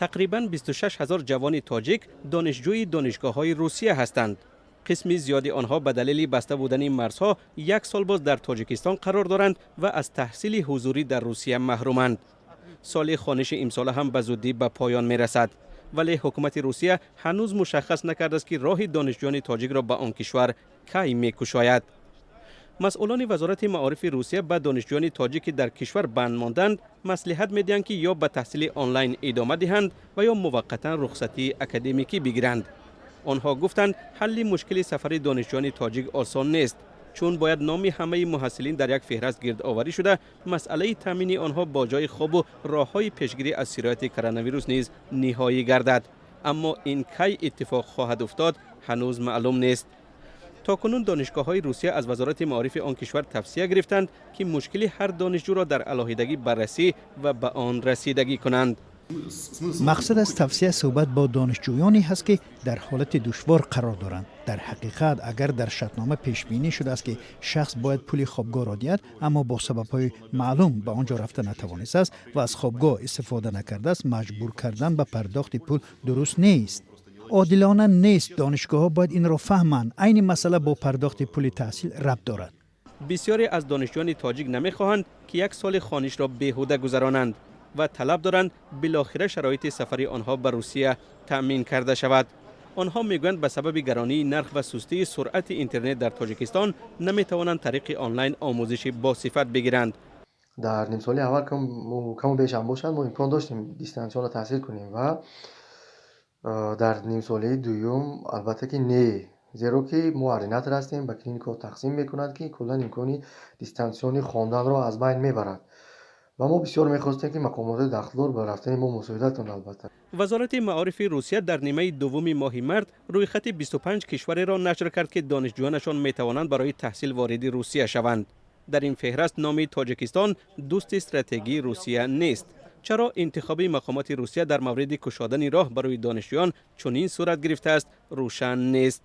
Тақрибан 26 ҳазор ҷавони тоҷик донишҷӯи донишгоҳҳои Русия ҳастанд. Қисми зиёди онҳо ба далели баста будани марзҳо як сол боз дар Тоҷикистон қарор доранд ва аз таҳсили ҳузурӣ дар Русия маҳруманд. Соли хониши имсола ҳам ба зудӣ ба поён мерасад, вале ҳукумати Русия ҳанӯз мушаххас накардааст, ки роҳи донишҷӯёни тоҷикро ба он кишвар кай мекушояд. Масъулони Вазорати маорифи Русия ба донишҷӯёни тоҷик, ки дар кишвар банд монданд, маслиҳат медиҳанд, ки ё ба таҳсили онлайн идома диҳанд ва ё муваққатан рухсатии академикӣ бигиранд. Онҳо гуфтанд, ҳалли мушкили сафари донишҷӯёни тоҷик осон нест, чун бояд номи ҳамаи муҳассилин дар як феҳраст гирдоварӣ шуда, масъалаи таъмини онҳо бо ҷои хобу роҳҳои пешгирӣ аз сирояти коронавирус низ ниҳоӣ гардад. Аммо ин кай иттифоқ хоҳад уфтод, ҳанӯз маълум нест. То кунун донишгоҳҳои Русия аз Вазорати маорифи он кишвар тавсия гирифтанд, ки мушкили ҳар донишҷӯро дар алоҳидагӣ баррасӣ ва ба он расидагӣ кунанд. Мақсад аз тавсия суҳбат бо донишҷӯёне ҳаст, ки дар ҳолати душвор қарор доранд. Дар ҳақиқат, агар дар шартнома пешбинӣ шудааст, ки шахс бояд пули хобгоҳро диҳад, аммо бо сабабҳои маълум ба он ҷо рафта натавонистааст ва аз хобгоҳ истифода накардааст, маҷбур кардан ба пардохти пул дуруст нест, одилона нест. Донишгоҳҳо бояд инро фаҳманд. Айни масъала бо пардохти пули таҳсил рабт дорад. Бисёре аз донишҷӯёни тоҷик намехоҳанд, ки як соли хонишро беҳуда гузаронанд ва талаб доранд, билохира шароити сафари онҳо ба Русия таъмин карда шавад. Онҳо мегӯянд, ба сабаби гаронии нарх ва сустии суръати интернет дар Тоҷикистон наметавонанд тариқи онлайн омӯзиши босифат бигиранд. Дар нимсолаи аввал каму беш ҳам бошад, мо имкон доштем дистанционно таҳсил кунем ва дар нимсолаи дуюм, албатта ки, не, зеро ки мо ординатор ҳастем, ба клиникаҳо тақсим мекунад, ки куллан имкони дистанционный хонданро аз байн мебарад. Ва мо бисёр мехостем, ки мақомоти дахлдор ба рафтани мо мусоидат кунанд, албатта. Вазорати маорифи Русия дар нимаи дуввуми моҳи март рӯйхати 25 кишвареро нашр кард, ки донишҷӯёнашон метавонанд барои таҳсил вориди Русия шаванд. Дар ин феҳраст номи Тоҷикистон, дӯсти стратегии Русия, нест. Чаро интихоби мақомоти Русия дар мавриди кушодани роҳ барои донишҷӯён чунин сурат гирифтааст, рӯшан нест.